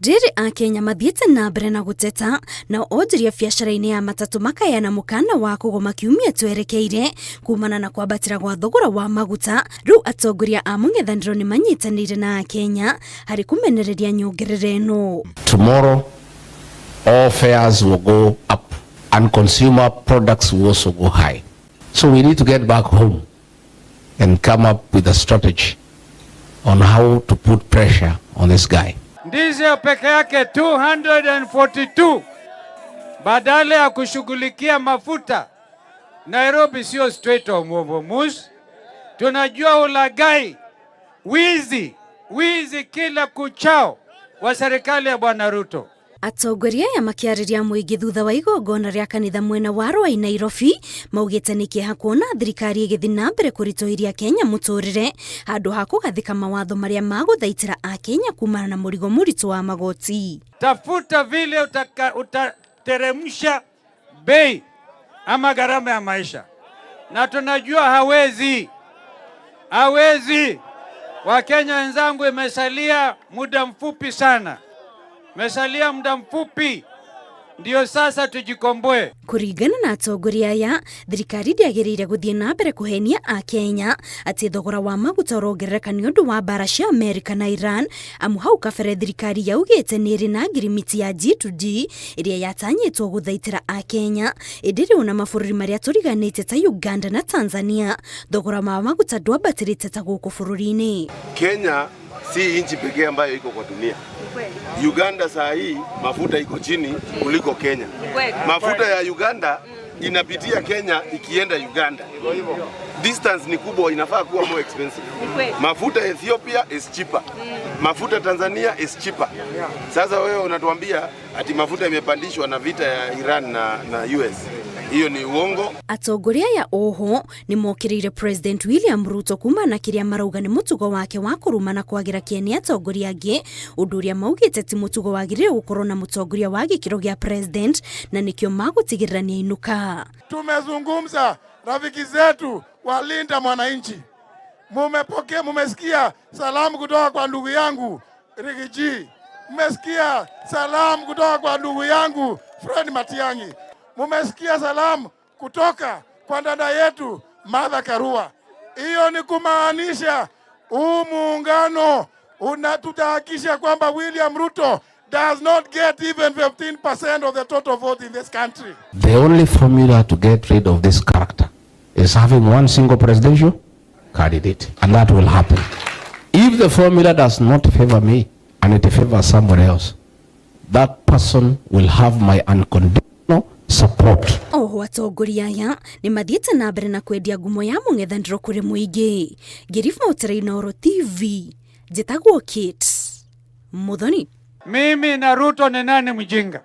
Ihinda rĩrĩ Akenya mathiĩte na mbere na gũteta, nao onjoria biacara-inĩ ya matatũ makaheana mũkana wa kũgoma kiumia twerekeire kumana na kwambatĩra gwa thogora wa maguta. Rĩu atongoria a mũng'ethanĩro nĩ manyitanĩire na Akenya harĩ kũmenereria nyongerera ĩno. Tomorrow all fares will go up and consumer products will also go high. So we need to get back home and come up with a strategy on how to put pressure on this guy. Diesel peke yake 242 badala ya kushughulikia mafuta. Nairobi sio Strait of Hormuz. Tunajua ulaghai, wizi, wizi kila kuchao wa serikali ya Bwana Ruto. Atongoria aya makĩarĩria mũingĩ thutha wa igongona rĩa kanitha mwena wa Rwai Nairobi maugĩte nĩ kĩeha kuona thirikari ĩgĩthiĩ na mbere kũritũhĩria Kenya mũtũrĩre handũ ha kũgathĩka mawatho marĩa magũthaitĩra Akenya kumana na mũrigo mũritũ wa magoti. Tafuta vile utateremsha bei ama gharama ya maisha, na tunajua hawezi, hawezi. Wakenya wenzangu, imesalia muda mfupi sana, imesalia muda mfupi, ndio sasa tujikomboe. Kũringana na atongoria aya, thirikari ndĩagĩrĩire gũthiĩ na mbere kũhenia Akenya atĩ thogora wa maguta ũrongerereka nĩ ũndũ wa mbara cia Amerika na Iran, amu hau kabere thirikari yaugĩte nĩ ĩrĩ na ngirimiti ya G2G ĩrĩa yatanyĩtwo gũthaitĩra Akenya, ĩndĩ rĩu na mabũrũri marĩa tũriganĩte ta Uganda na Tanzania thogora wa maguta ndwambatĩrĩte ta gũkũ bũrũri-inĩ. Kenya si nchi pekee ambayo iko kwa dunia. Uganda saa hii mafuta iko chini kuliko Kenya. Mafuta ya Uganda inapitia Kenya ikienda Uganda. Distance ni kubwa, inafaa kuwa more expensive. Mafuta Ethiopia is cheaper. Mafuta Tanzania is cheaper. Sasa wewe unatuambia ati mafuta imepandishwa na vita ya Iran na US. Hiyo ni uongo. Atongoria aya oho nĩ mokĩrĩire President William Ruto kuma na kĩrĩa marauga nĩ mũtugo wake wa kũruma na kwagĩra kĩene atongoria angĩ, ũndũ ũrĩa maugĩte ti mũtugo wagĩrĩire gũkorwo na mũtongoria wa gĩkĩro gĩa president na nĩkĩo magũtigĩrĩra nĩ ainũka. Tumezungumza rafiki zetu walinda mwananchi, mumepokea, mumesikia salamu kutoka kwa ndugu yangu Riggy G, mmesikia salamu kutoka kwa ndugu yangu Fred Matiang'i, mumesikia salamu kutoka kwa dada yetu Martha Karua. Hiyo ni kumaanisha huu muungano tutahakikisha kwamba William Ruto does not get even 15% of the total vote in this country. The only formula to get rid of this character is having one single presidential candidate, and that will happen. If the formula does not favor me and it favors somebody else, that person will have my unconditional support. Oho atongoria aya nĩ mathiĩte na mbere na kwendia ngumo ya mũng'ethanĩro kũrĩ mũingĩ. Ngĩribotera Inooro TV, njĩtagwo Kate Muthoni. Mimi na Ruto ni nani mjinga?